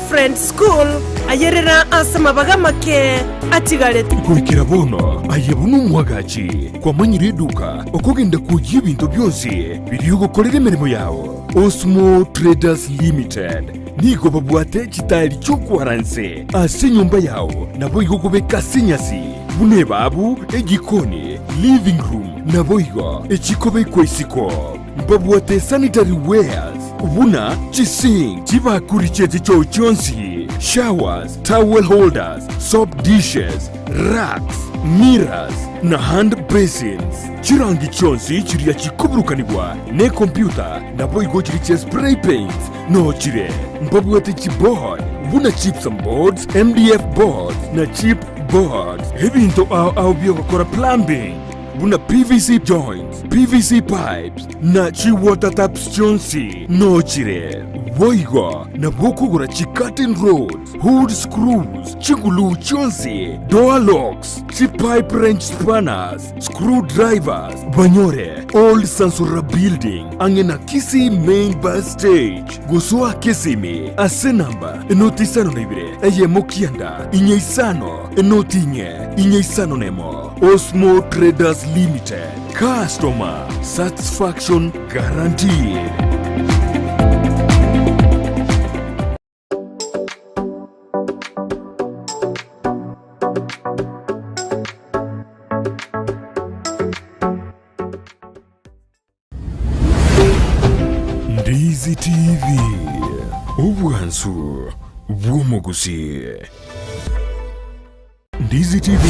Friends School, ayerera ase amabaga amake atigarete. Goikera bono aye buna omwagachi kwamanyire eduka okogenda kwoyia ebinto bionsi biria ogokorera emeremo yao. Osmo Traders Limited nigo babwate chitaeri chi'okwara nse ase enyomba yao naboigo okobeka ase enyasi buna ebabu, ejikoni, living room naboigo echikobekwa isiko. Mbabwate sanitary wares buna chisink, chibakuri chie chichoo chionsi, showers, towel holders, soap dishes, racks, mirrors, na hand basins. Chirangi chionsi chiria chikoburukanigwa nekompyuta naboigo chiria chia spray paints noo chire. Mbabwate chiboard buna gypsum boards, MDF boards na chip boards. Ebinto ao ao biogokora plumbing buna PVC joints, PVC pipes na chi water taps chionsi noo chire. Boigo nabo okogora chi curtain rods, hood screws, chiguluu chionsi, door locks, chi pipe wrench spanners, Screw drivers banyore Old Sansora Building ang'e na Kisii Main Bus Stage gosoa Kisimi ase namba enoti isano na ibere eyemo kianda inye isano enoti inye inye isano nemo. Osmo Traders Limited, customer satisfaction guaranteed. Ndizi TV, obwansu bw'omogusii. Ndizi TV,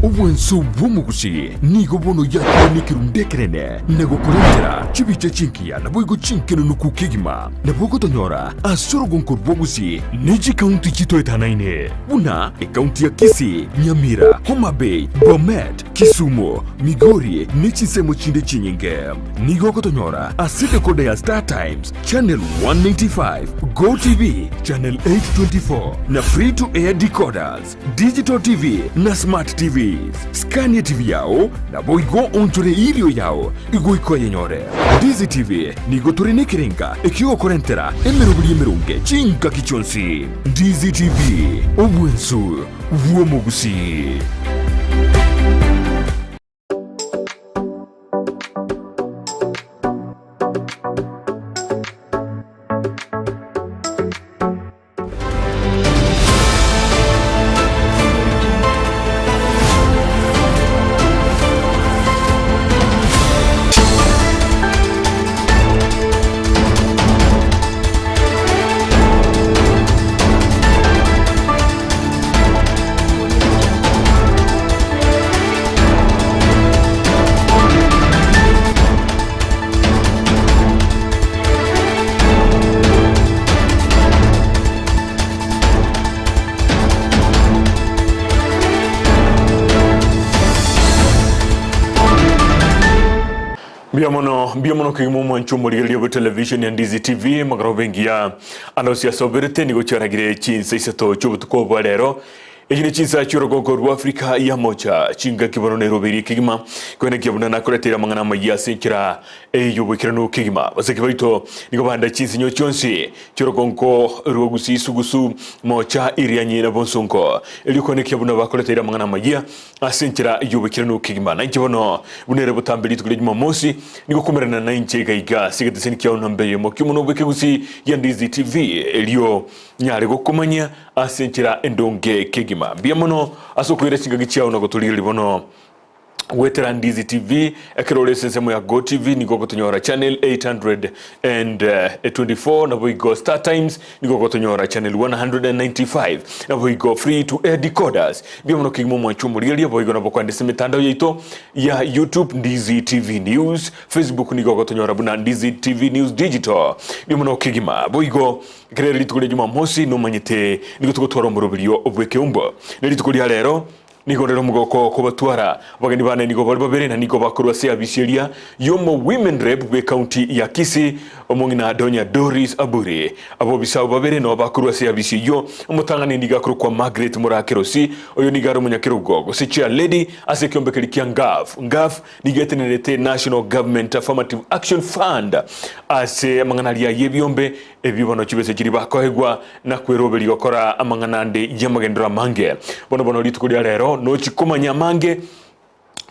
obwansu bw'omogusii nigo bono yakire nekerundu ekenene na gokorentera chibicha chingiya naboigo chinkenenuku kegima. Nabo ogotonyora ase orogonko rwa Gusii ne chikaunti chitoetanaine buna ekaunti ya Kisii, Nyamira, Homa Bay, Bomet, Kisumu, Migori ne chinsemo chinde chinyinge. Nigo ogotonyora ase decoder ya Star Times, Channel 195, Go TV, Channel 824 na Free to Air decoders, Digital TV na Smart TVs. Scania TV yao naboigo onchore erio yao igoika oyenyore. Ndizi TV nigo tore nekerenga ekiogokorentera emeroberi emeronge chingaki chionsi. Ndizi TV, obwensu bw'omogusii. Mbuya mono, mbuya mono kegima omwancho omorigereria bwe television ya Ndizi TV, magoroba engiya ande onsi ase oberete nigo chiaragire chinsa isato chiobotuko obwa rero. Echi ne chinsa chi'orogongo rwa Afrika ya Mocha, chingaki bono Nairobi eria kegima, koenekia buna nakoreteire amang'ana amayia ase enchera eye y'oboikeranu kegima. Abasake baito nigo bande chinsinyo chionsi chi'orogongo rwa Gusii, Sugusu, Mocha, Irianyi na Bonsongo, erio koenekia buna bakoreteire amang'ana amayia ase enchera y'oboikeranu kegima. Nainche bono, buna ere botambe rituko ria Jumamosi, nigo komerana nainche iga iga ase egeteseni kiao namba eyemo ki'omonwa bw'ekegusii gia Ndizi TV, erio nyare gokomanyia ase enchera endonge kegima. Mbuya mono ase okoira chingaki chiao na gotorigereria bono goetera Ndizi TV, ekero ore ase ensemo ya Go TV nigo ogotonyora channel 824 naboigo Star Times nigo ogotonyora channel 195 naboigo free to air decoders. Mbuya mono kegima omwanchi omorigereria boigo nabo kwande ase emetandao yaito ya YouTube Ndizi TV News, Facebook nigo ogotonyora buna Ndizi TV News Digital. Mbuya mono kegima boigo Ekero ere rituko ria Jumamosi nomanyete nigo togotwara omoroberio bw'ekeumbo. Ne rituko ria rero. Nigo rero omogoko kobatwara. Abageni bane nigo bare babere na nigo bakorwa ase abisi eria y'omo Women Rep bw'ecounty ya Kisii, omong'ina Donya Doris Aburi. Abobisa abwo babere nabo bakorwa ase abisi eyio. Omotang'ani nigo akorokwa Margaret Murakerosi, oyo nigo are omonyakerogo gose chair lady ase ekeombe keria kia Ngaf. Ngaf nigo etenenerete National Government Affirmative Action Fund ase amang'ana aria y'ebiombe Ebio bono chibesa chiria bakoegwa na kweroberia gokora amang'ana ande y'amagenderero amange. Bono bono rituko ria rero nochi komanya amange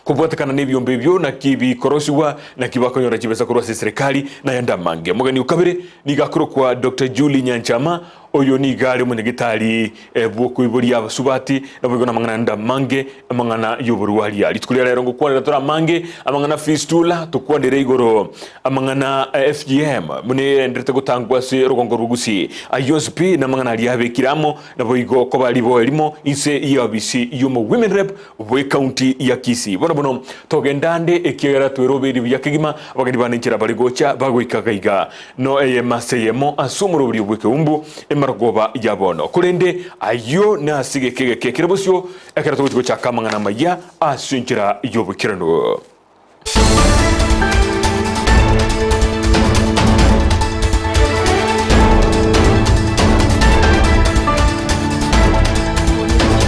kobwatekana nebiombe ebio naki bikorosigwa, naki bakonyora chibesa korwa ase eserekari na ayande amange. Omogeni o kabere nigo akorokwa Doctor Julie Nyanchama, oyo nigo are omonyagetari bw'okoiboria abasubati naboigo namang'ana ande amange amang'ana y'oborwaria. Rituko ria rero ngokwanera tore amange amang'ana fistula, tokwanere igoro amang'ana a FGM buna egendererete gotangwa ase orogongo rwa Gusii. Ayio onsi pi namang'ana aria abekire amo naboigo koba riboe rimo inse y'eofisi y'omo Women Rep bw'ecounty ya Kisii. Bono bono togenda ande ekiagera twerobeiri buya kegima abageni bane inchera bare gocha bagoika gaiga no eyemo ase eyemo ase omoroberio bw'ekeumbu emarogoba ya bono. Korende ayio nase egeka egeke kere bosio ekero togochia gochaka amang'ana amayia ase enchera y'oboikeranu.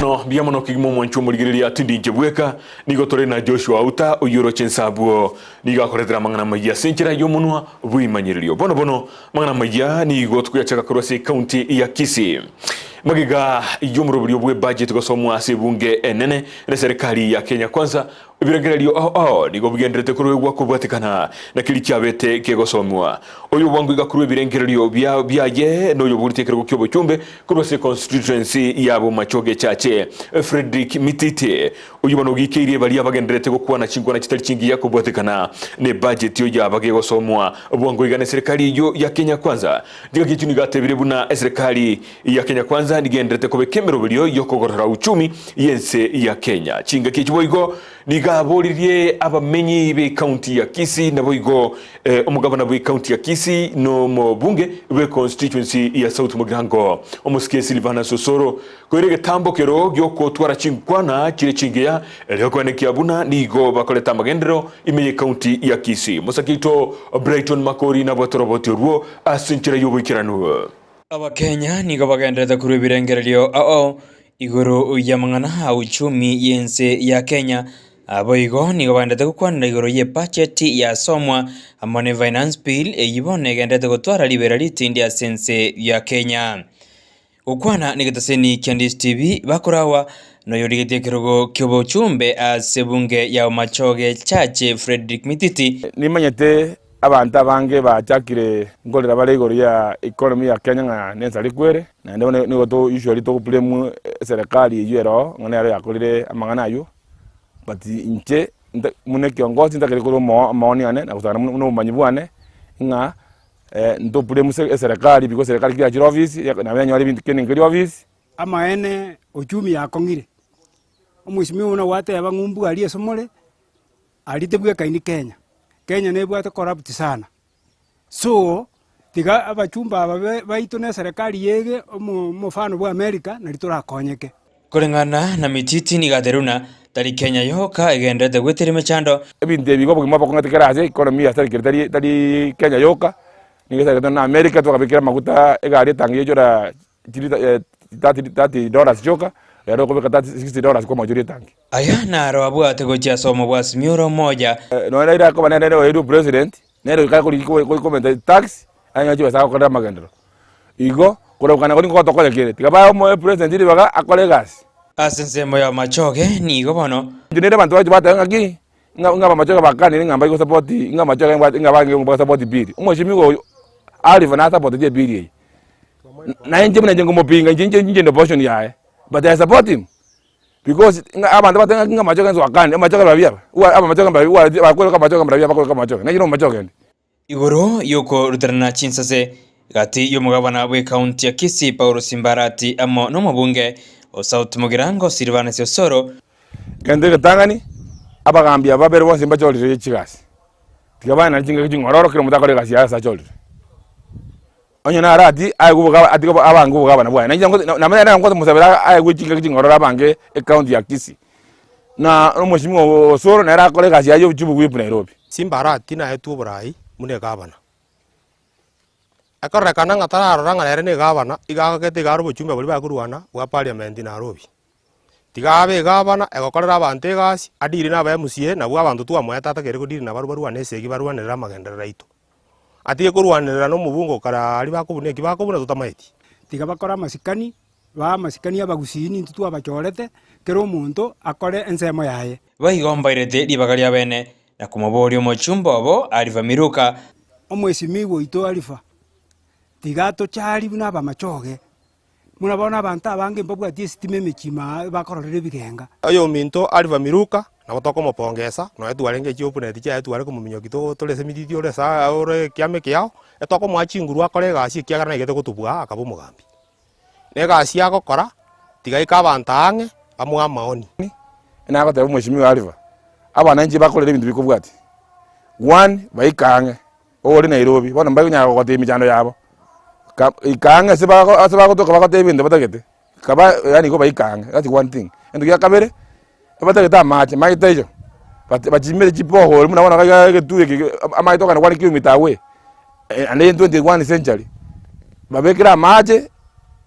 No, mbuya mono kegima omwancho omorigereria tindi inche bweka, nigo tore na Joshua Auta oyio oroche inse abwo nigo akoretera amang'ana amayia ase enchera y'omonwa bw'imanyererio. Bono bono amang'ana amayia nigo tokoyachaka korwa ase ecounty ya Kisii. Magega y'omoroberio bw'ebudget gosomwa ase ebunge enene n'eserekari ya Kenya Kwanza Ebirengererio ao ao nigo bigendererete koruegwa kobwatekana na keria kiabete kegosomwa. Oyo bwango iga korwa ebirengererio bia biaye noyobogoretie ekerogo ki'obochumbe korwa ase constituency ya Bomachoge Chache, Fredrick Mititi. Oyio bono ogikeirie baria bagendererete gokwana chinkwana chitari chingiya kobwatekana ne budget oyaba gegosomwa bwango iga neserikali eyio ya Kenya Kwanza. Chingaki echio nigo atebire buna eserikali ya Kenya Kwanza nigendererete kobeka emeroberio y'okogorora uchumi y'ense ya Kenya. Chingaki echi boigo nigo aboririe abamenyi b'ecounty ya Kisii naboigo omogabana bw'ecounty ya Kisii n'omobunge bw'econstituency ya South Mugirango omosike Silvanus Osoro koira egetambo kero gi'okotwara chinkwana chire chingiya erio koenekia buna nigo bakoreta amagenderero ime y'ecounty ya Kisii. Mosake oito Brighton Makori nabwate oroboti orwo ase enchera y'oboikeranu. Abakenya nigo bagendererete korwa ebirengererio ao igoro y'amang'ana a uchumi y'ense ya Kenya. Boigo nigo bagendererete gokwanera igoro y'ebudget yasomwa amo ne Finance Bill eyio bono egendererete gotwara ribera ritindi ase ense ya Kenya. Gokwana negetaseni kia Ndisi TV bakoragwa noyorigetie ekerogo ki'obochumbe ase ebunge ya Bomachoge Chache Fredrick Mititi. Nimanyete Abanto abange bachakire nkorera bare igoro ya economy ya Kenya ng'a nensare ekwere, naende bono nigo to usually togo blame eserekari eywo ere oo ng'a nero yakorire amang'ana aywo, but inche nta buna ekiongozi ntakeri korwa omo amaoni ane na gosang'ana buna obomanyi bwane ng'a nto blame se eserekari because eserekari ki yachire office nabo yanyora ebinto kende nkeri office. Amaene uchumi yakong'ire, omwesimigwa buna gwateba ng'a ombua aria ase more. Aria tebwekaini Kenya, Kenya nebwate corrupt sana, so tiga abachumba aba be baito na eserekari yege omo omofano bwa America nari torakonyeke. Koreng'ana na Mititi nigo ateruna, tari Kenya yoka egendererete gwetera emechando. Ebinto ebi igo obogima bokong'ete kera ase economy yasarekire tari tari Kenya yoka, nigo esarekete na America twakabekire amaguta egari etangi yaichora chilita $30 chioka, rero okobeka $60 kwamachoria etangi. Aya naro abwate gochia ase omobwasimi ore omoya. Nonya nere akoba nere oeirwe president, nere oika komenta tax, anyore chibesa agokorera amagenderero. Igo, korokana koria nigo gotokonya kere, tiga bae omoe president ribaga akore egasi. Ase ensemo y'amachoge nigo bono. Inche nere abanto baito bateba ng'aki, ng'a abamachoge bakanire ng'a mbai gosupport, ng'a amachoge ng'a abange bagosupport bill. Omweshimiwa oyo Alifa nasupporteti ebill eye. Naye inche buna inche nkomopinga, inche inche inche inde opposition yaye, but I support him because ng'a abanto bateba ng'a amachoge nso akande, amachoge mbabi aba, ua amachoge mbabi ua bakoreka amachoge mbabi abakoreka amachoge, nainche nomomachoge inde. Igoro y'okoruterana chinsase gati y'omogabana bw'ecounty ya Kisii Paul Simbarati amo nomobunge o South Mugirango Silvanus Osoro. Gento egetang'ani, abagambi aba babere bonsi mbachorire chigasi, tiga baenane chingaki ching'ororo kera omonto akore egasi yaye ase achorire. Onye naratie aegwe obogaba atige abange obogabana bwaye. Nainche namanya nere ngotomosabera aegwe chingaki ching'ororo abange ecounty ya Kisii. Na omweshimiwa Osoro nere akore egasi yaye y'obochie bw'Ebu Nairobi. Simba Arati naetwe oborai buna egavana. Ekororekana ng'a tararora ng'a nere negavana, iga agokete iga are obochumbe boria bakorwana bwa parliament Nairobi. Tiga abe egavana egokorera abanto egasi, adire na aba MCA nabwo abanto twamoete atagere kodiri nabarobwo barwane esegi barwanerere amagenderero aito. Atige korwanerera na omobunge okare aria bakobuna eki bakobuna totamaeti. Tiga bakore amasikani, bae amasikani abagusii nintwe twabachorete, kera omonto akore ensemo yaye. Boigo mbairete ribaga ri'abeene, na komoboria omochumba obo Alifa Miruka. Omwesimigwa oito Alifa, tiga atochari buna abamachoge, Buna bono abanto abange mbabwati esitima emechie ime aa bakororera ebigenga. Oyominto Alifa Miruka, nabo tokomopongesa, nonya twarenge chioponent chiaye tware komominyokia to tore ase emititi ore ase aa ore ekiama ekiao, etokomoa chinguru akore egasi ekiagera naigete gotobua akaba omogambi. Na egasi agokora, tiga aike abanto ang'e, bamoe amaoni. Nagoteba omweshimiwa Alifa, abananchi bakorere ebinto bikobwatia, one, baike ang'e. Ore Nairobi, bono mbari konyara gogotebia emechando yabo, ka ika ang'e ase bago ase bagotoka bagotebia ebinto batagete, kaba yaani igo baika ang'e, that's one thing. Egento gia kabere, ebatagete amache, mache taiyo, but bachimere chiborehole buna bono iga iga egeturo eke amache tokogenda 1 kilometer away, naende in 21 century, babekere amache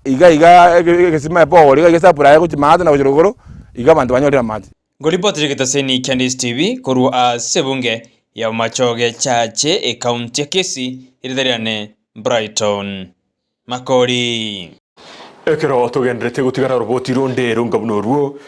iga iga ege egesima eborehole iga iga esupply gochia maate na gochia rogoro, iga abanto banyorire amache. Ngoripotire egetaseni kia Ndisi TV korwa ase ebunge ya Bomachoge Chache ekaunti ya Kisii, erieta riane Brighton Makori. Ekero togenderete gotigara oroboti ronde ronga buna orwo,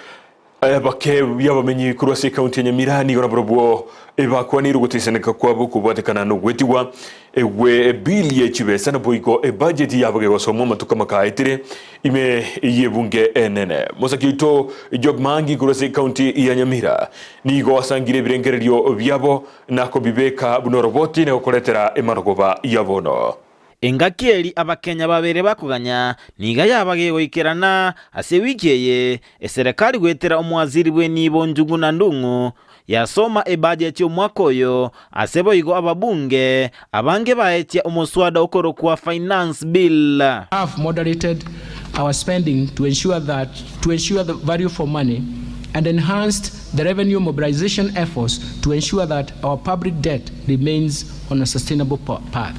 bake bi'abamenyi korwa ase ekaunti ya Nyamira nigo nabarobwo bakwanire ogoteseneka kwabo kobwatekana nogwetigwa gwe bill ye chibesa naboigo ebudget yabo gegosomwa amatuko amakaetire Ime y'ebunge enene, mosaki oito Job Mangi korwa ase ekaunti ya Nyamira nigo asangire ebirengererio biabo na kobibeka buna oroboti na gokoretera emarogoba ya bono. Engaki eri Abakenya babere bakoganya niga yaba gegoikerana ase ewiki eye, eserekari goetera omowaziri bw'enibo Njuguna Ndung'u yasoma ebajeti y'omwaka oyo ase boigo ababunge abange baetia omoswada okorokwa Finance Bill. Have moderated our spending to ensure that to ensure the value for money and enhanced the revenue mobilization efforts to ensure that our public debt remains on a sustainable path.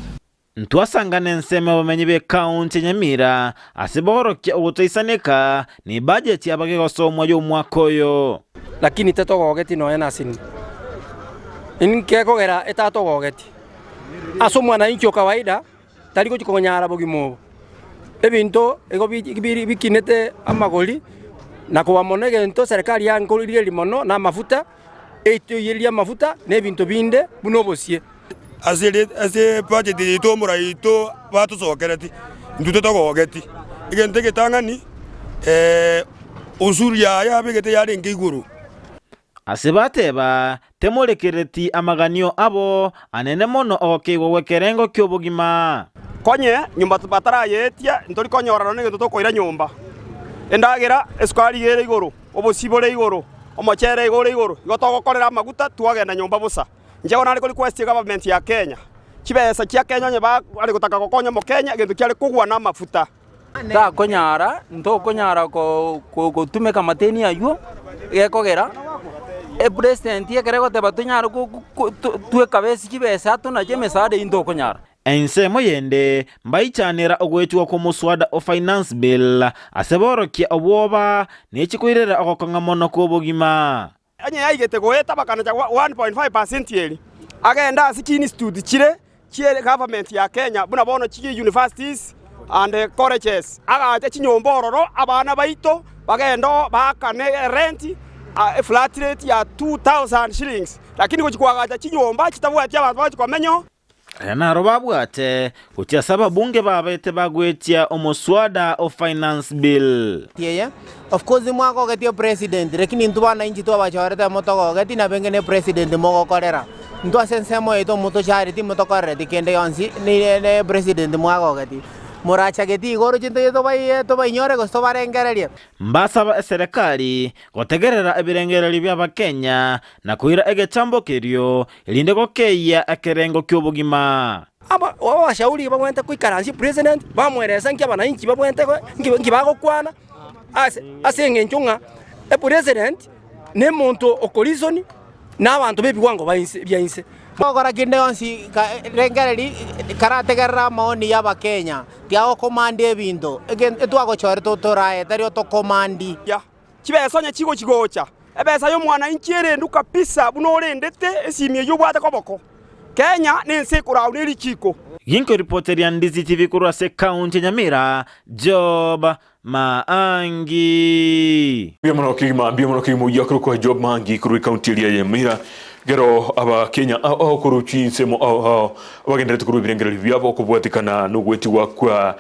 Ntwasangana ensemo y'abamenyi b'ekaunti ya Nyamira ase bogorokia ogotoisaneka nebajeti yabo gegosomwa y'omwaka oyo. Lakini tetogogeti nonya nasinini. Inki gekogera etatogogeti? Ase omwananchi o kawaida tari gochia konyara bogima obo. Ebinto igo bikinete amagori na koba mono egento serikali yankorigereria mono na amafuta, eitoiyereria amafuta na ebinto binde buna obosie. Ase ase ebudget yaito omorai oito batosokereti, intwe totogogeti. Egento egetang'ani usuru yaye yabegete yarenge igoro. Ase bateba, Temorekereti amaganio abo anene mono ogokeigwa gw'ekerengo ki'obogima. Konye nyomba batarayeetia, ntori konyora nonya negento tokoira nyomba. Endagera, esukari iga ere igoro, obosie bore igoro, omochere iga ore igoro, igo togokorera amaguta twagenda nyomba bosa. Inche bono nare ko request egovernment ya Kenya, chibesa chia Kenya onye bare gotaka gokonya omokenya egento kiare kogwa na amafuta. Takonyara, ntokonyara gotumeka amateni aywo, gekogera epresident ekero egoteba tonyare twekabesi chibesa tonache emesaada eywo ntokonyara. Ensemo yende mbaichanera ogoechigwa kw'omoswada o Finance Bill ase borokia obwoba ne chikoirera ogokong'a mono kw'obogima. Onye yaigete goeta bakanacha 1.5 percent eri, agende ase chiinstitute chire chie government ya Kenya buna bono chi universities and colleges, agache chinyomba ororo abana baito bagende oo baakane erent eflat rate ya 2000 shillings, lakini gochia koagacha chinyomba chitabwati abanto bagochia komenya oo. Aya naro babwate gochia ase ababunge babete bagwetia omoswada o Finance Bill. Eye of course mwagogetie president lakini intwe bananchi twabachorete motogogeti nabo enke ne president mogokorera. Intwe ase ensemo yaito motochareti motokorereti kende gionsi ne president mwagogeti. Morachageti igoro chinto tobai tobainyore gose tobarengererie. Mbasaba eserekari gotegerera ebirengererio bi'Abakenya na koira egechambo kerio, erinde gokeyia ekerengo ki'obogima. Aba abashauri babwenerete koikaransia president, bamoeresa nki abananchi babwenerete nki nki bagokwana ase ase eng'encho ng'a epresident. Na omonto okoreason na abanto b'ebiwango bia inse. Gokora kende gionsi rengereri karategerere amaoni y'Abakenya, tiagokomandi ebinto, etwagochorete otorae tari otokomandi. Chibesa onye chigochi gocha, ebesa y'omwananchi erendu kabisa buna orendete esimi eyio obwate koboko. Kenya nense ekorau ne richiiko. Ginkoripoteria Ndizi TV korwa ase ekaunti ya Nyamira, Job Maangi. Mbuya mono kegima, mbuya mono kegima oyio akorokwa Job Maangi korwa ekaunti eria ya Nyamira. Ekero Abakenya ao ao korwa chinsemo ao ao bagendererete korwa ebirengererio biabo okobwatekana nogwetigwa kwa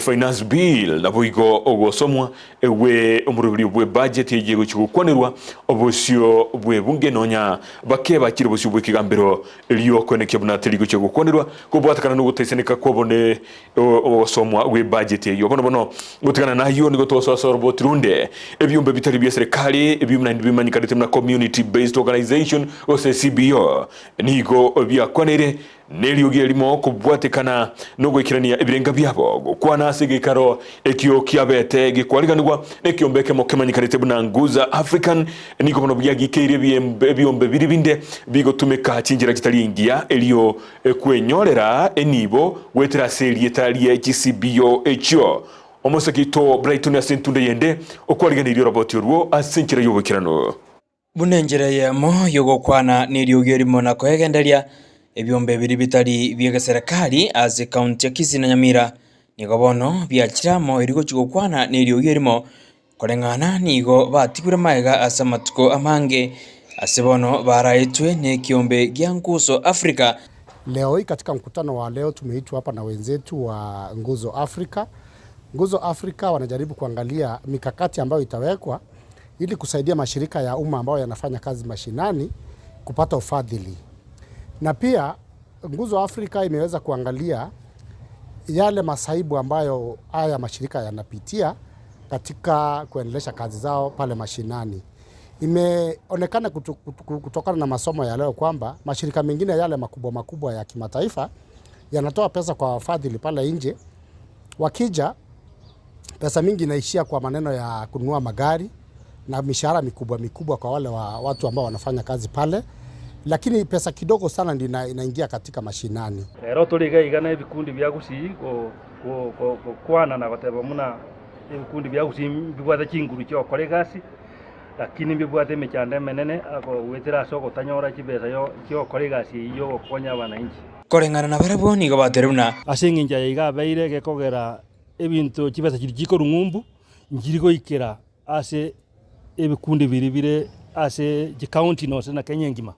Finance Bill naboigo ogosomwa Ewe omoroberio bw'ebajeti eyio egochia gokwanerwa obosio bw'ebunge nonya bake bachire obosio bw'ekegambero erio koenekia buna teri gochia gokwanerwa kobwatekana nogotaisaneka kwabo ne ogosomwa gw'ebajeti eyio. Bono bono gotigana nayio nigo togosoa ase oroboti runde ebiombe bitari bia serikali ebio naende bimanyekanete buna Community Based Organization gose CBO nigo biakwaneire Neriogi erimo kobwatekana nogoikerania ebirenga biabo, gokwana ase egeikaro ekio kiabete gekwariganigwa nekiombe ekemo kemanyekanete buna Nguza African, nigo bono biagikeire ebiombe biria binde bigotumeka chinchera chitari engiya erio kwenyorera enibo goetera ase erieta rie chisibio echio. Omosake oito Brighton ase entunda eyende okwariganeirie oroboti orwo ase enchera y'oboikeranu. Buna enchera eyemo y'ogokwana neriogi erimo na koegenderia ebiombe biria bitari bi'egeserekari ase ekaunti ya Kisii na Nyamira, nigo bono biachire amo erio gochia gokwana neriogi erimo, koreng'ana nigo batigure magega ase amatuko amange ase bono baraetwe nekiombe gia Nguzo Africa. Leo hii katika mkutano wa leo tumeitwa hapa na wenzetu wa Nguzo Africa. Nguzo Africa wanajaribu kuangalia mikakati ambayo itawekwa ili kusaidia mashirika ya umma ambayo yanafanya kazi mashinani kupata ufadhili. Na pia Nguzo Afrika imeweza kuangalia yale masaibu ambayo haya mashirika yanapitia katika kuendelesha kazi zao pale mashinani. Imeonekana kutokana na masomo ya leo kwamba mashirika mengine yale makubwa makubwa ya kimataifa yanatoa pesa kwa wafadhili pale nje, wakija pesa mingi inaishia kwa maneno ya kununua magari na mishahara mikubwa mikubwa kwa wale wa watu ambao wanafanya kazi pale, lakini pesa kidogo sana ndio inaingia katika mashinani. Rero tori iga iga na ebikundi bia Gusii gokwana na goteba buna ebikundi bia Gusii mbibwate chinguru chia gokora egasi, lakini mbibwate emechando emenene goetera ase ogotanyora chibesa chia gokora egasi eyio ya ogokonya abananchi. Koreng'ana nabarabwo nigo bateire buna. Ase eng'encho aya iga abeire gekogera ebinto chibesa chiria chikorwa ng'umbu nchiri goikera ase ebikundi biria bire ase chicounty nonsi na Kenya engima.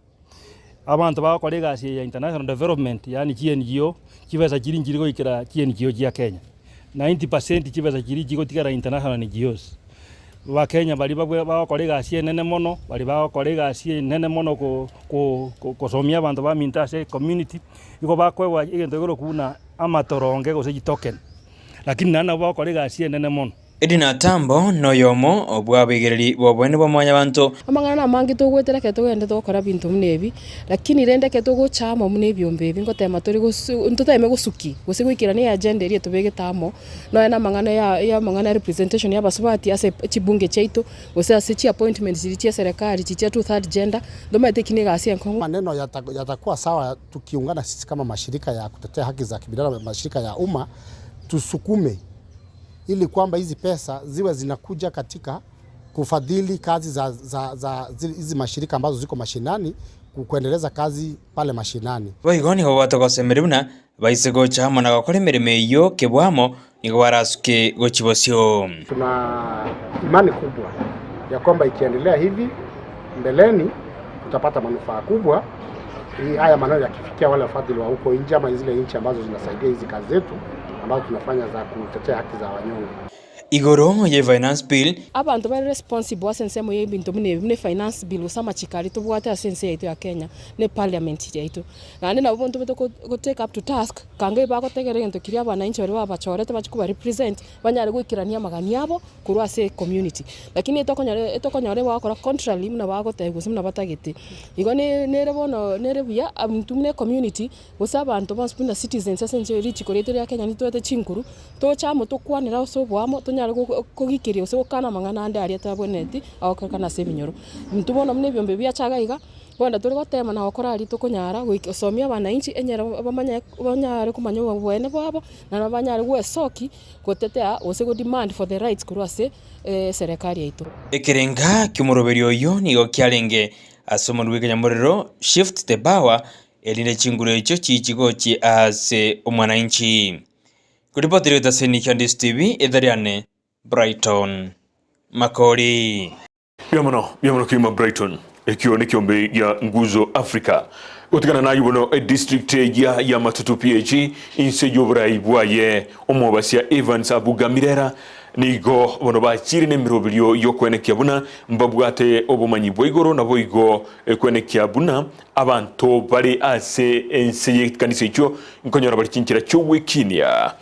Abanto bagokora egasi eye ya international development yaani chi NGO, chibesa chiria nchiri goikera chi NGO chia Kenya. 90% chibesa chiria chigotigara international NGOs. Abakenya baria babwe bagokora egasi enene mono, baria bagokora egasi enene mono ko ko kosomia abanto baminto ase ecommunity, igo bakoegwa egento gekorokwa buna amatoronge gose chitoken, lakini naende nabo bagokora egasi enene mono. Edina Tambo noyomo bw'abaigereri b'oboene bwa Mwanyabanto. Amang'ana namange togoetera ekero togenderete gokora binto buna ebi, lakini rende ekero togocha amo buna ebiombe ebi ngotema tore gosu ntoteme gosuki gose goikerania eagenda eria etobegete amo, nonya na amang'ana ya ya amang'ana ya representation ya abasubati ase chibunge chiaito, gose ase chiappointment chiria chia eserekari chiria chia two third gender, ntomanyete eki na egasi enkong'u. Maneno yatakuwa sawa tukiungana sisi kama mashirika ya kutetea haki za kibinadamu, mashirika ya umma tusukume ili kwamba hizi pesa ziwe zinakuja katika kufadhili kazi za, za, za hizi mashirika ambazo ziko mashinani kuendeleza kazi pale mashinani. Boigo nigo batogosemeria buna baise gocha amo na gokora emeremo eyio kebwamo, nigo barasuke gochia bosio. Tuna imani kubwa ya kwamba ikiendelea hivi mbeleni tutapata manufaa kubwa. Hii haya maneno yakifikia wale wafadhili wa huko nje ama zile nchi ambazo zinasaidia hizi kazi zetu ambazo tunafanya za kutetea haki za wanyonge. Igoro ye Finance Bill. Abanto bare responsible ase ensemo y'ebinto buna ebi, buna efinance bill gose amachiko aria tobwate ase ense yaito ya Kenya, na eparliament yaito. Naende nabo ntobete go take up to task, kanga ebagotegerera egento keria abananchi baria babachorete bachie koba represent, banyare goikerania amagani abo korwa ase ecommunity. Lakini etokonyora etokonyora bagokora contrary buna bagotebia gose buna batagete. Igo ne nere bono nere buya intwe buna ecommunity, gose abanto bonsi buna citizens ase ense richiko riaito ria Kenya nitwete chinguru, toche amo tokwanere ase oboamo, tonyare. tonyare kogikeria gose gokana amang'ana ande aria atabwenereti agokorekana ase ebinyoro. Intwe bono buna ebiombe biacha iga iga, bono tore gotema na gokora aria tokonyara goika gosomia abananchi enyere bamanye banyare komanya oboene bwabo, naende banyare gwesoki gotetea gose go demand for the rights korwa ase eserekari yaito. Ekerenga ki'omoroberio oyio nigo kiarenge ase omonwa bw'ekenyamorero, Shift the Power, erinde chinguru echio chiichi gochia ase omwananchi. Koripoti ri'etaseni kia Ndisi TV, Ethariane, Brighton Makori. Mbuya mono, mbuya mono kegima Brighton. Ekio nekiombe gia Nguzo Africa. Gotigana naye bono edistrict egia ya Matutu PH inse y'oborai bwaye omwobasia Evans Abuga Mirera nigo bono bachire nemiroberio y'okwenekia buna mbabwate obomanyi bwa igoro naboigo kwenekia buna abanto bare ase ense y'ekanisa echio nkonyora bare chinchera chi'ogwekinia.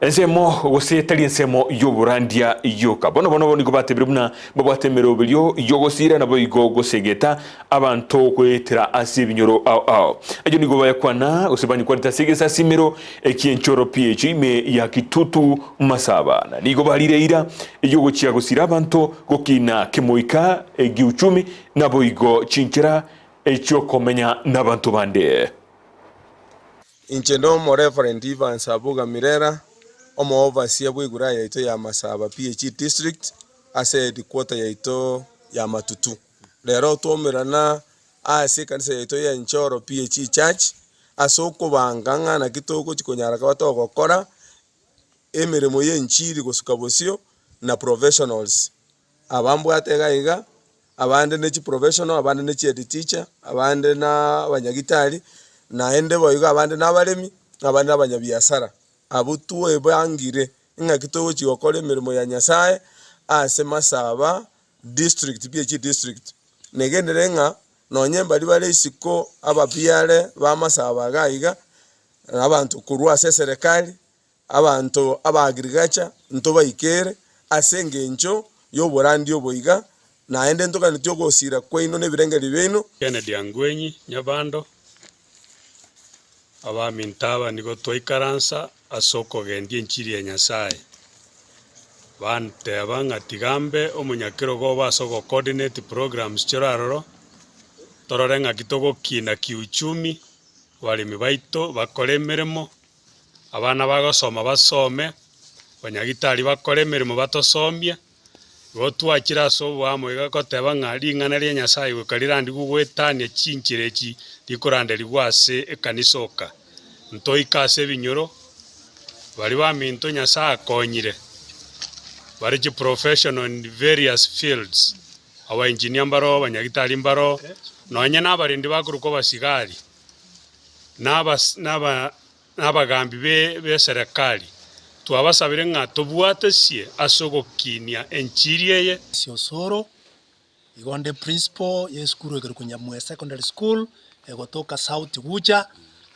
Ensemo gose tari ensemo y'oborandia yoka. Bono bono nigo batebire buna mbabwate emeroberio y'ogosiira naboigo gosegeta abanto goetera ase ebinyoro ao ao. Ayio nigo bayakwana gose banyekwanete ase egesasimero eki'enchoro PH ime ya Kitutu Masaba. Na nigo barire eira y'ogochia gosiira abanto gokina kemoika gi'uchumi naboigo chinchera chi'okomenya nabanto bande. Inche n'Omoreverend Evans Abuga Mirera, omoOverseer bw'eguraya yaito ya Masaba PHE District ase headquarter yaito ya Matutu. Rero twaumerana ase ekanisa yaito ya Enchoro PHE Church ase okobanga ng'a naki togochi konyara koba togokora emeremo y'enchiri gosuka bosio na professionals. Aba mbwate iga iga, abande ne chiprofessional, abande ne chihead teacher, abande na abanyagitari, naende boigo abande na abaremi, abande na abanyabiasara. Abwo twebangire ng'aki togochia gokora emeremo ya Nyasaye ase Masaba district, PHE district. Negenderere ng'a nonye mbaria bare isiko ababiare ba Masaba iga iga, abanto korwa ase eserekari, Abanto ab'agrigacha ntobaikere ase engencho y'oborandia obo iga, naende ntoganetie ogosiira kwaino na ebirengererio biaino. Kennedy Angwenyi Nyabando, Abaminto aba nigo twaikaransa ase okogendia enchiri ya Nyasae. Banteba ng'a tiga mbe omonyakerogo obo ase ogo-coordinate programs chire aroro, torore ng'aki togokina kiuchumi, abaremi baito bakore emeremo, Abana bagosoma basome, abanyagitari bakore emeremo batosomie, igo twachire ase oboamo iga goteba ng'a ring'ana ria Nyasaye goika rirandigwe goetania chinchera echi rikoranderigwa ase ekanisa oka. Ntoike ase ebinyoro, baria baminto Nyasaye akonyire, bare chiprofessional in various fields, abaengineer mbaroo, abanyagitari mbaroo, nonye na abarendi bakorokwa abasigari. Nabagambi b'eserekari, twabasabire ng'a tobwatesie ase ogokinia enchiri eye. Osoro, Igo nde principal ye esukuru ekerokwa Nyamweya Secondary School egotoka South Gucha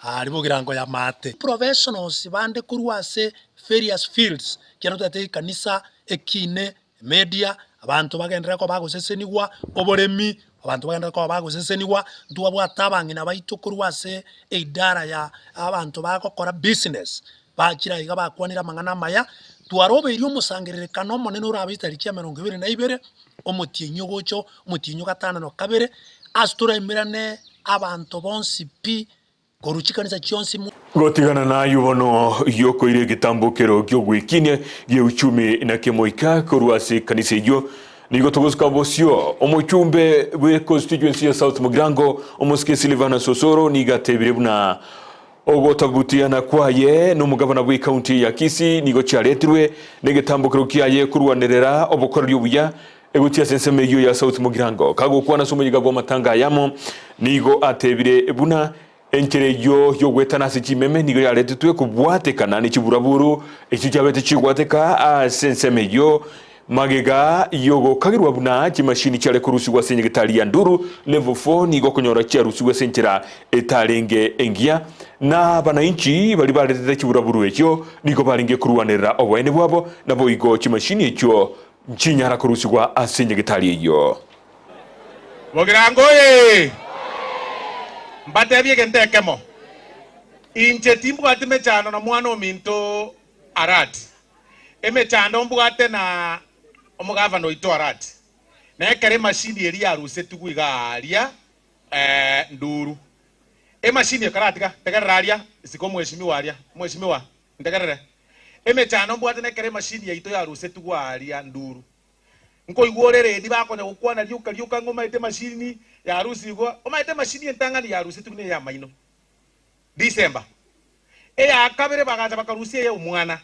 aria Bogirango ya Maate. Professionals bande korwa ase various fields ekiagera ntobwate ekanisa, ekine, Media, abanto bagenderere koba bagosesenigwa, oboremi, abanto bagenderere koba bagosesenigwa, ntwabwate abang'ina baito korwa ase eidara ya abanto bagokora business, bachire aiga bakwanire amang'ana amaya, twarobeirie omosangererekano omonene orabe chitariki emerongo ebere na ibere, omotienyi ogocha omotienyi o gatano na kabere, ase toraimerane abanto bonsi pi. Korwa chikanisa chionsi mu. Gotigana nayio bono yokoira egetambokero ki'ogwekinia gi'euchumi na kemoika korwa ase ekanisa eyio, nigo togosuka bosio. Omochumbe bwe constituency ya South Mugirango, omosike Silvanus Osoro nigo atebire buna ogotabutiana kwaye nomogabana bwe county ya Kisii nigo chiaretirwe negetambokero kiaye korwanerera obokoreri obuya Egochia ase ensemo eyio ya South Mugirango, kagokwana ase omoyega bw'amatanga ayamo, nigo atebire buna enchera eyio y'ogoetana ase chimeme nigo yaretetwe kobwatekana ne chiburaburu echio chiabete chigwateka ase ensemo eyio magega y'ogokagerwa buna chimashini chiare korusigwa ase enyagetari ya Nduru Level 4 nigo okonyora chiarusigwe ase enchera etarenge engiya na abanainchi baria baretete chiburaburu echio nigo barenge korwanerera oboene bwabo naboigo chimashini echio Nchinyara korusigwa ase enyagetari eyio. Bogirango oye! Mbatebie egento ekemo, inche timbwati mechando na mwana ominto Arati. Emechando mbwate na omogavana oito Arati, na ekero emashini eria yarusetigwe iga aaria nduru. Emashini ekaratiga, tegerera aria, isiko omweshimiwa aria, omweshimiwa, ntegerere. Emechando mbwate na ekero emashini yaito yarusetigwe aaria nduru. Nkoigwa ore eredi bakonya gokwana rioka rioka ng'a omaete emashini yarusigwa, omaete emashini entang'ani yarusetigwe ney'amaino. December. Eya kabere bagacha bakarusia eye omwana,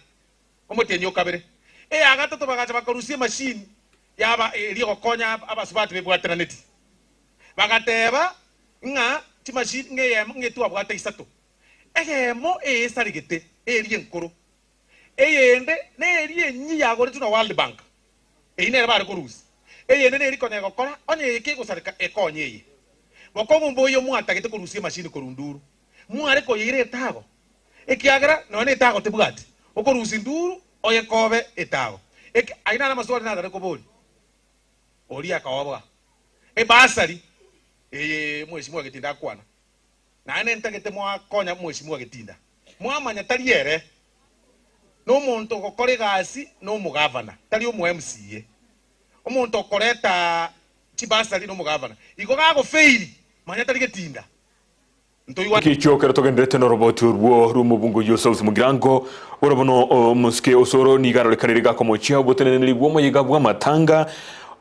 omotienyi o kabere. Eya gatato bagacha bakarusia emashini yaba eria egokonya abasubati bebwateraneti. Bagateba ng'a chimashini ng'a eyemo ng'a etwabwate isato. Eyemo eyesaregete eria enkoro, eyende neria enyia yagoretwe na World Bank, eyio nere bare korusia. Eyende neri konya egokora, onye eye kegosareka ekonye eye. Bokong'u mboiyo mwatagete korusia emashini korwa nduru, mware koyeira etago, ekiagera nonya netago tebwati okorusia nduru oyekobe etago. Eki ayio naro amaswali natare koboria. Oria akaoboa ebasari eye mweshimiwa Getinda akwana, naende ntagete mwakonya mweshimiwa Getinda. Mwamanya tari ere nomonto ogokora egasi nomogavana, tari omo MCA. Omonto okoreta chibasari nomogavana. Igo gagofeiri, manya tari Getinda. Ntoigwane. Ekichio ekero togenderete noroboti orwo rw'omobungo oyio South Mugirango, ore bono omosike Osoro nigo arorekanire gakomochia oboteneneri bw'omoyega bw'amatanga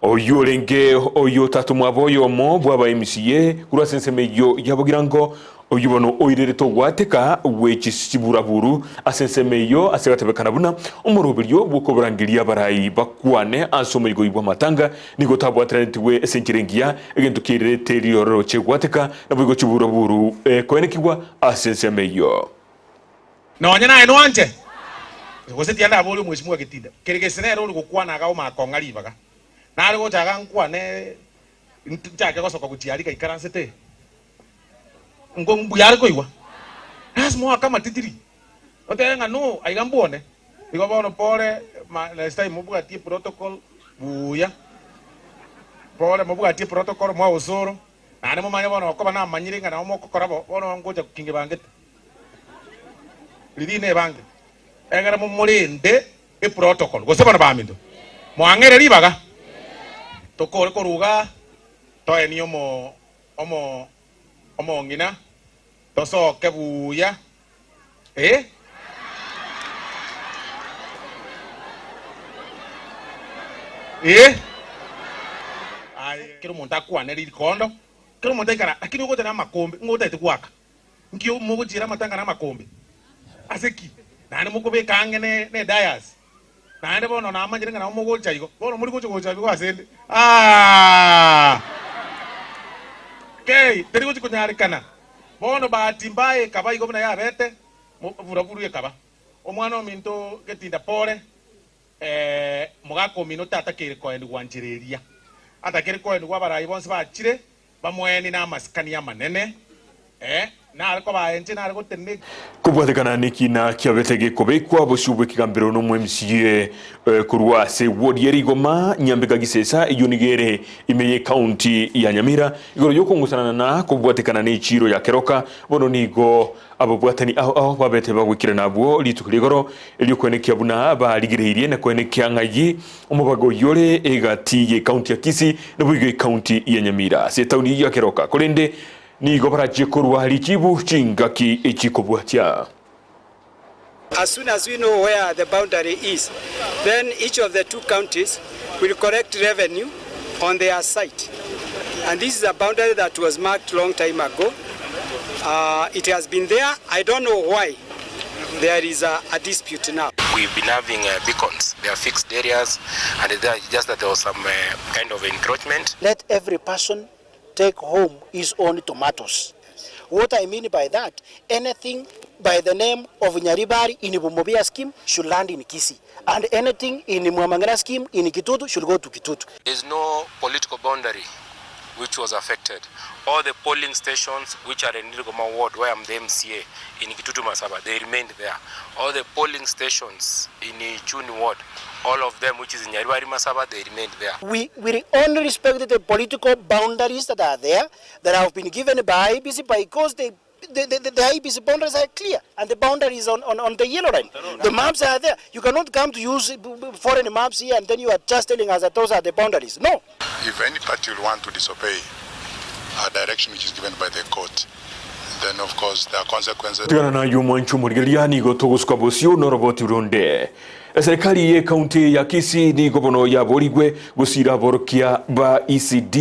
oyio orenge oyo tata omwabo oyomo bw'aba MCA korwa ase ensemo eyio ya Bogirango Oyio bono oirerete ogwateka gwe chiburaburu ase ensemo eyio ase gatebekana buna omoroberio bw'okobarangeria abarai bakwane ase omoigoi bw'amatanga nigo otabwateranetigwe ase enchera engiya, egento kiairerete riororo chi'egwateka, naboigo chiburaburu koenekigwa ase ensemo eyio. Nonya naye nwanche, gose tiga ndaborie omweshimiwa Getinda, kere gese nere ore gokwana iga omanye kong'a ribaga, nare gocha iga nkwane nchake gosoka gochia aria gaikaransete. Nko mbuya are koigwa. Lasima oake amatitiri, otebe ng'a no, aiga mbwone. Igo bono pore ma next time mobwatie protocol buya, pore mobwatie protocol mwa osoro, naende momanye bono okoba namanyire ng'a nabo mokokora bo, bono ngocha kingebangete. Riria nebange, egere momorende eprotocol, gose bono baminto, mwang'eire ribaga, tokore korwa igaa, toenie omo omo omong'ina, tosoke buya, eh. Eh. Aye kera omonto akwane rikondo, kera omonto aikara, lakini ogocha na amakombe, ng'o otagete goaka? Nki mogochiera amatanga na amakombe? Ase ki? Naende mokobeka ang'e ne ne dais. Naende bono namanyire ng'a nabo mogocha igo, bono mori gocha gocha igo asende. Aah! Kei, teri gochi konyarekana. Bono bahati mbaya ekaba igo buna yabete, mo buraburu ekaba. Omwana ominto getinda pore, eh, mogaka omino tatakeire koenigwa nchera eria. Atakeire koenigwa abarai bonsi bachire, Bamoeni namasikani amanene, ee, nare kobaa inche nare gotenena. Kobwatekana nekina kiabete gekobekwa bosio bw'ekegambero n'omo-MCA korwa ase ward ya Rigoma, Nyambega Gisesa, eyio nigo ere ime y'ecounty ya Nyamira, igoro y'okongusanana na kobwatekana n'echiiro ya Keroka, bono nigo ababwatani ao ao babete bagwekirana abwo rituko ri'igoro eri'okoenekia buna barigereirie na koenekia ng'ai Omobaga oyio ore egati y'ecounty ya Kisii naboigo ecounty ya Nyamira ase etaoni ya Keroka korende nigo barachie korwa richibu chingaki echikobwatia. As soon as we know where the boundary is, then each of the two counties will collect revenue on their site. And this is a boundary that was marked long time ago. Uh, it has been there. I don't know why there is a, a dispute now. We've been having uh, beacons. They are fixed areas, and it's just that there was some uh, kind of encroachment. Let every person take home his own tomatoes. What I mean by that, anything by the name of Nyaribari in Bumobia scheme should land in Kisii, and anything in Mwamang'era scheme in Kitutu should go to Kitutu. There's no political boundary which was affected. All the polling stations which are in Rigoma ward, where I'm the MCA, in Kitutu Masaba, they remained there. All the polling stations in Ichuni ward, all of them which is in Nyaribari Masaba, they remained there. We will only respect the political boundaries that are there, that have been given by IEBC, because the the, the, the IEBC boundaries are clear and the boundary is on, on, on the yellow line. The maps are there. You cannot come to use foreign maps here and then you are just telling us that those are the boundaries. No. If any party will want to disobey a direction which is given by the court, then of course there are consequences. Tigana naye omwancho omorigereria nigo togosuka bosio noroboti ronde. Eserikali y'ecounty ya Kisii nigo bono yaborigwe gosira aborokia ba ECD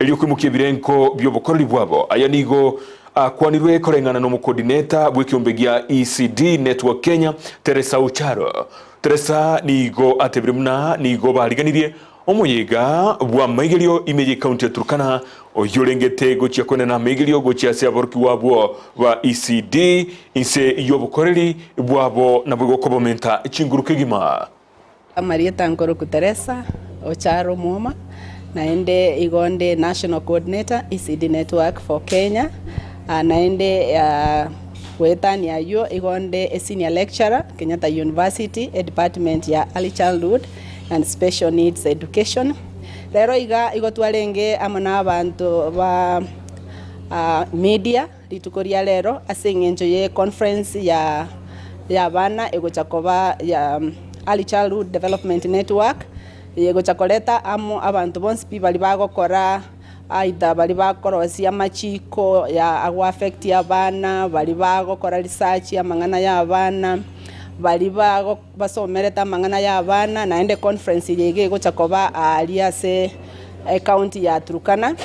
erio koimokia ebirenko bi'obokoreri bwabo. Aya nigo akwanirwe koreng'ana n'omocoordinator bw'ekiombe gia ECD Network Kenya Teresa Ocharo. Teresa nigo atebire buna nigo bariganirie omoyega bw'amaigerio ime y'ecounty ya Turkana oyio orengete gochia koenena amaigerio gochia ase aborokigwa abwo ba ECD inse y'obokoreri bwabo naboigo kobomenta chinguru kegima. Amarieta nkoroku Teresa Ocharo Omwoma, naende igo nde National Coordinator ECD Network for Kenya, naende goetania ayio igo nde e Senior Lecturer Kenyatta University e department ya Early Childhood and Special Needs Education. Rero iga igo twarenge amo na abanto ba media rituko ria rero ase eng'encho ye conference ya y'abana egocha koba ya Early Childhood Development Network, egocha koreta amo abanto bonsi pi baria bagokora either baria bakorosia amachiko ya ago affect abana, baria bagokora research amang'ana ya abana, baria bago basomerete amang'ana ya abana, naende conference eye iga egocha koba aaria ase ecounty ya Turkana.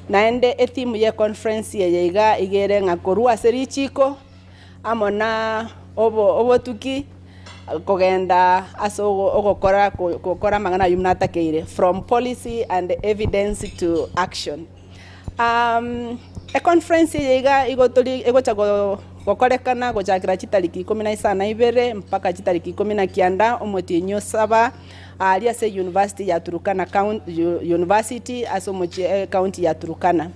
Naende etheme ye conference eye iga iga ere ng'a korwa ase richiko amo na obo obotuki kogenda ase ogokora gokora amang'ana ayio buna atakeire, from policy and evidence to action. Econference eye iga igo tori egocha gokorekana gochakera chitariki ikomi na isano na ibere mpaka chitariki ikomi na kianda omotienyi o saba, aaria ase University ya Turkana University ase omochie ecounty ya Turkana.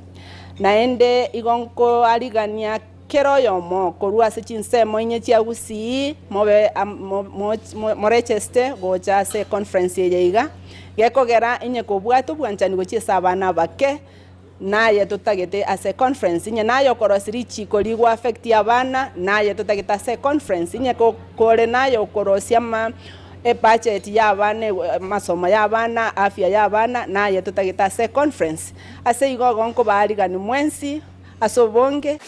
Naende igo nkoarigania Kera oyomo korwa ase chinsemo inye chia Gusii mobe morecheste gocha ase econference eye iga, gekogera inye kobwate obwanchani gochia ase abana abake, naye totagete ase econference, inye naye okorosia richiko rigo affect abana, naye totagete ase econference, inye kore naye okorosia ama ebudget ya abana amasomo ya abana, afya ya abana, naye totagete ase econference. Ase igo igo nkobaarigani mwensi. Ase obonge.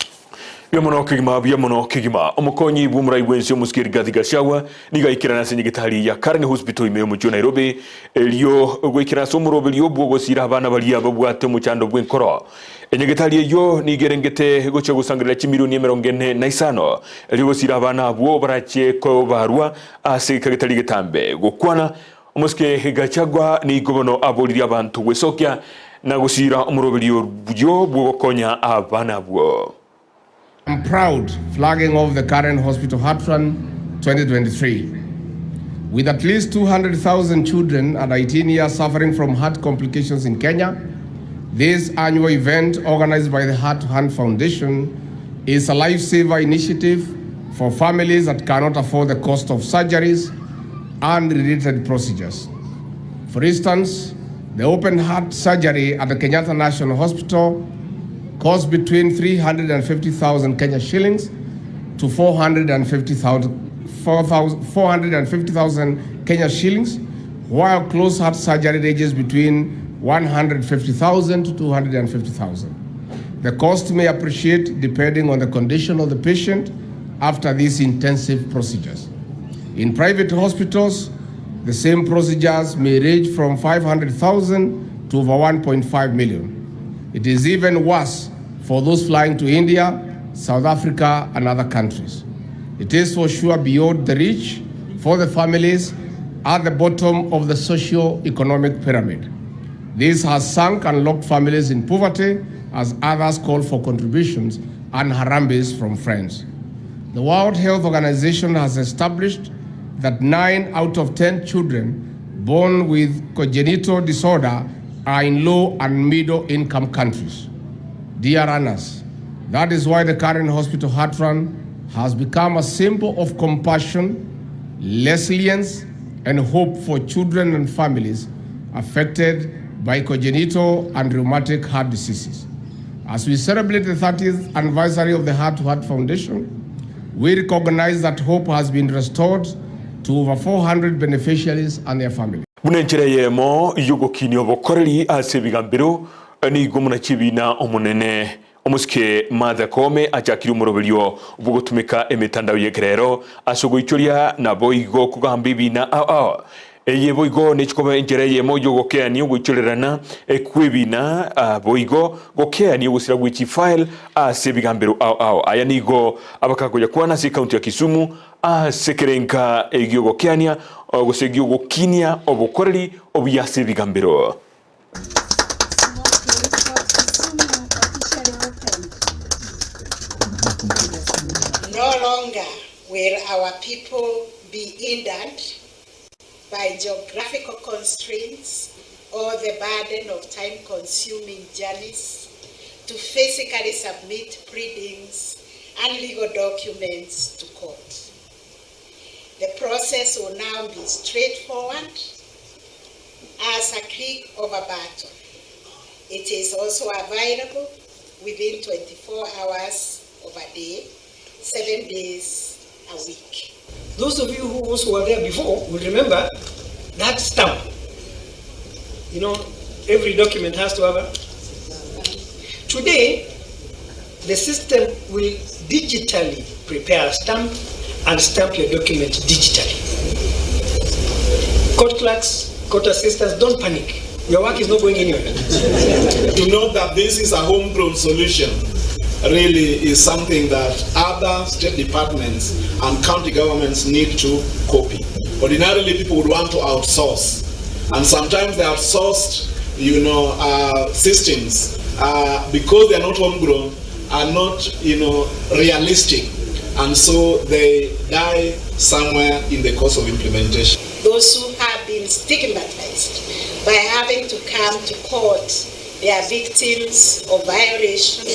Buya mono kegima, buya mono kegima. Omokonyi bw'omorai bw'ense omosike Rigathi Gachagua nigo aikerane ase nyagetari ya Karen Hospital ime y'omochie o Nairobi erio goikera ase omoroberio bw'ogosiira abana baria babwate omochando bw'enkoro. Enyagetari eyio nigo erengete gochia gosangerera chimilioni emerongo ene na isano erio gosiira abana abwo barachie kobarwa ase egeka getari getambe. Gokwana Omosike Gachagua nigo bono aboririe abanto gwesokia na gosiira omoroberio oyio bw'ogokonya abana abwo. I'm proud flagging off the Karen Hospital Heart Run 2023. With at least 200,000 children under 18 years suffering from heart complications in Kenya, this annual event organized by the Heart Hand Foundation is a lifesaver initiative for families that cannot afford the cost of surgeries and related procedures. For instance, the open heart surgery at the Kenyatta National Hospital costs between 350,000 Kenya shillings to 450,000 Kenya shillings, while closed heart surgery ranges between 150,000 to 250,000. The cost may appreciate depending on the condition of the patient after these intensive procedures. In private hospitals, the same procedures may range from 500,000 to over 1.5 million. It is even worse for those flying to India, South Africa, and other countries. It is for sure beyond the reach for the families at the bottom of the socio-economic pyramid. This has sunk and locked families in poverty as others call for contributions and harambes from friends. The World Health Organization has established that 9 out of 10 children born with congenital disorder are in low and middle income countries. Dear runners, that is why the Karen Hospital Heart Run has become a symbol of compassion, resilience, and hope for children and families affected by congenital and rheumatic heart diseases. As we celebrate the 30th anniversary of the Heart to Heart Foundation, we recognize that hope has been restored to over 400 beneficiaries and their families. Buna enchera eyemo y'ogokinia obokoreri ase ebigambero, nigo omonachiebina omonene omosike Martha Koome achakire omoroberio bw'ogotumeka emetandao y'ekerero ase ogoichoria naboigo kogamba ebina ao ao. Eye boigo nechikoba enchera eyemo y'ogokeania ogoichorerana kw'ebina, boigo gokeania ogosira gwe chifile ase ebigambero ao ao. Aya nigo abakakoyakwana ase ekaunti ya Kisumu ase ekerenka gi'ogokeania gose gi'ogokinia obokoreri obuya ase ebigambero. No longer will our people be hindered by geographical constraints or the burden of time-consuming journeys to physically submit pleadings and legal documents to court. The process will now be straightforward as a click of a button. It is also available within 24 hours of a day, 7 days a week. Those of you who also were there before will remember that stamp. You know, every document has to have a... Today, the system will digitally prepare a stamp and stamp your document digitally. Court clerks, court assistants, don't panic. Your work is not going anywhere. To know that this is a homegrown solution really is something that other state departments and county governments need to copy. Ordinarily, people would want to outsource, and sometimes the outsourced, you know, systems, because they are not homegrown, are not, you know, realistic, and so they die somewhere in the course of implementation. Those who have been stigmatized by having to come to court, they are victims of violation,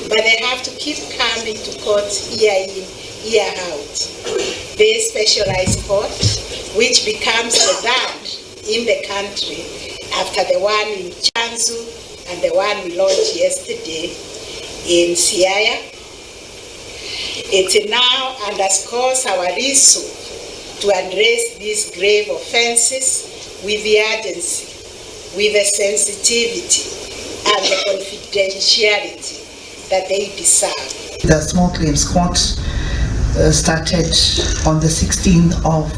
but they have to keep coming to court year in, year out. This specialized court, which becomes the third in the country after the one in Chanzu and the one we launched yesterday in Siaya, it now underscores our resolve to address these grave offenses with the urgency, with the sensitivity, and the confidentiality that they deserve. The small claims court started on the 16th of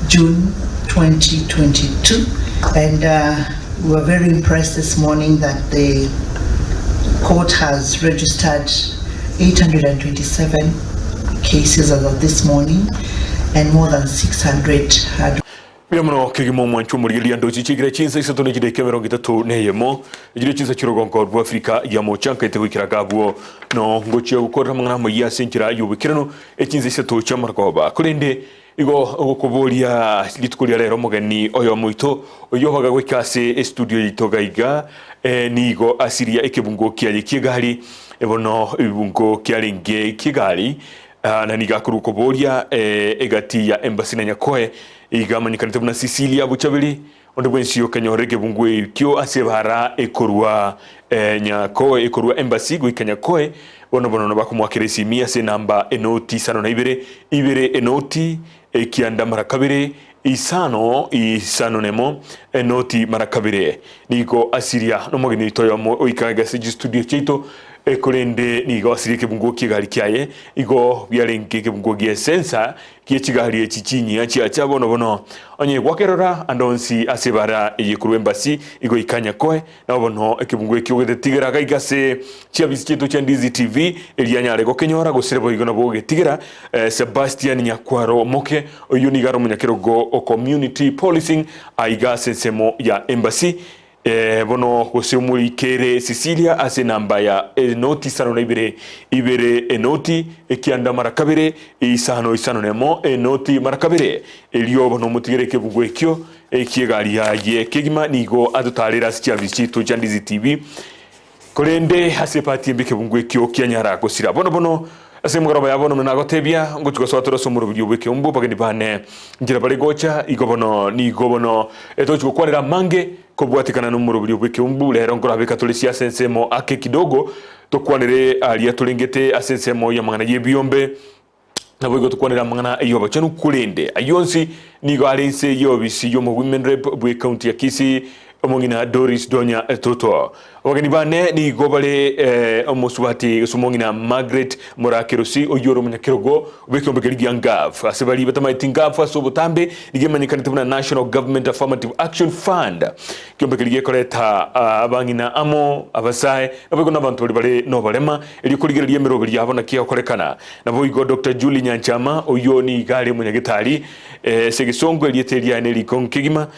June 2022, and we were very impressed this morning that the court has registered 827 cases as of this morning, and more than 600 had Mbuya mono kegima omwancho omorigereria ndochi chigira chinsa isato ne chidaika emerongo etato na eyemo echire chinsa chi'orogongo rwa Afrika ya mocha nkaete goikera gabwo no ngochia gokorera amang'ana amayia ase enchera y'oboikeranu echinsa isato chi'amarogoba korende igo ogokoboria rituko ria rero omogeni oyomo oito oyio obaga goika ase estudio yaito gaiga eh, nigo asiria ekebungo kiaye ki'egari bono ebibungo kiarenge ki'egari Ah, na nigo akorwa koboria eh, egati ya embassy na Nyakoe iga amanyekanete buna Cecilia Buchaberi onde bwensi okanyora ekebungo ekio ase ebara ekorwa eh, Nyakoe ekorwa embassy goika Nyakoe bono bono bakomoakera esimi ase enamba enoti isano na ibere ibere enoti ekianda mara kabere isano isano nemo enoti mara kabere nigo asiria nomogeni oito oyomo oika ase chistudio chiaito Korende nigo asirie ekebungo ki'egari kiaye, igo biarenge ekebungo gi'esensa gie chigari echi chinyia chiacha bono bono. Onye gwakerora ande onsi ase ebara eye korwa embasi igoika Nyakoe, nabo bono ekebungo ekio ogetigera gaiga ase chiabisi chiaito chia Ndizi TV, erio anyare gokenyora, gose boigo nabo ogetigera Sebastian Nyakwaro Omoke, oyio nigo are omonyakerogo o Community Policing aiga ase ensemo ya embasi. Ee, bono gose omorikere Sisilia ase enamba ya enoti isano na ibere, ibere enoti, ekianda mara kabere, isano isano nemo enoti mara kabere. Erio bono omotigere ekebugo ekio eki'egari yaye kegima nigo atotaarere ase chiafisi chiaito chia Ndizi TV. Korende ase epati embe ekebungo ekio kianyara gosira. Bono bono, ase emegoroba ya bono buna nagotebia, ngochia gosoa tore ase omoroberio bw'ekeumbu, abageni bane nchera bare gocha, igo bono nigo bono togochia gokwanera amange kobwatekana nomoroberio bw'ekeumbu. Rero nkorabeka tore siasa ensemo ake kidogo. Tokwanere aria torengete ase ensemo y'amang'ana y'ebiombe, naboigo tokwanere amang'ana y'obochenu, korende ayio onsi nigo are inse y'obisi y'omowomen rep bw'ecounty ya Kisii, omong'ina Doris Donya Toto. Abageni bane nigo bare omosubati gose omong'ina Margaret Morakerosi oyio ore omonyakerogo bw'ekeombe keria gia NGAAF. Ase baria batamaeti NGAAF ase obotambe nigo emanyekanete buna National Government Affirmative Action Fund. Ekeombe keria gekoreta abang'ina amo, abasae, naboigo nabanto baria bare noborema, erio korigereria emeroberi yabo naki egokorekana. Naboigo Doctor Julie Nyanchama oyio nigo are omonyagetari ase egesongo erieta eriaye nerikong'u kegima,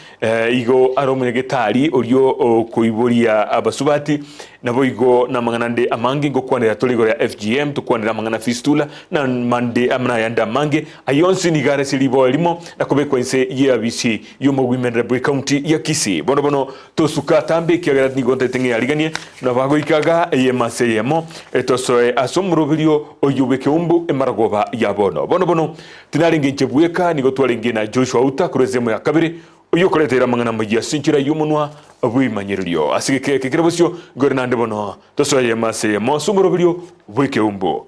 Igo are omonyagetari oria okoiboria abasubati, naboigo namang'ana ande amange ngokwanera tore igoro ya FGM, tokwanere amang'ana fistula, na mande nayande amange. Ayio onsi nigo are ase riboa erimo na kobekwa inse y'eabisi y'omoguimenere bw'ecounty ya Kisii. Bono bono tosuka atambe ekiagera nigo ntaete ng'eyariganie nabo agoika iga eyemo ase eyemo, tosoe ase omoroberio oyio bw'ekeumbu emaragoba ya bono. Bono bono Tinarenge inche bweka, nigo twarenge na Joshua Uta korwa ensemo ya kabere, oyio okoretera amang'ana amayia ase enchera y'omonwa bw'ebimanyererio. Ase egeka eke kere bosio, nkore naende bono, tosoe eyemo ase eyemo ase omoroberio bw'ekeumbu.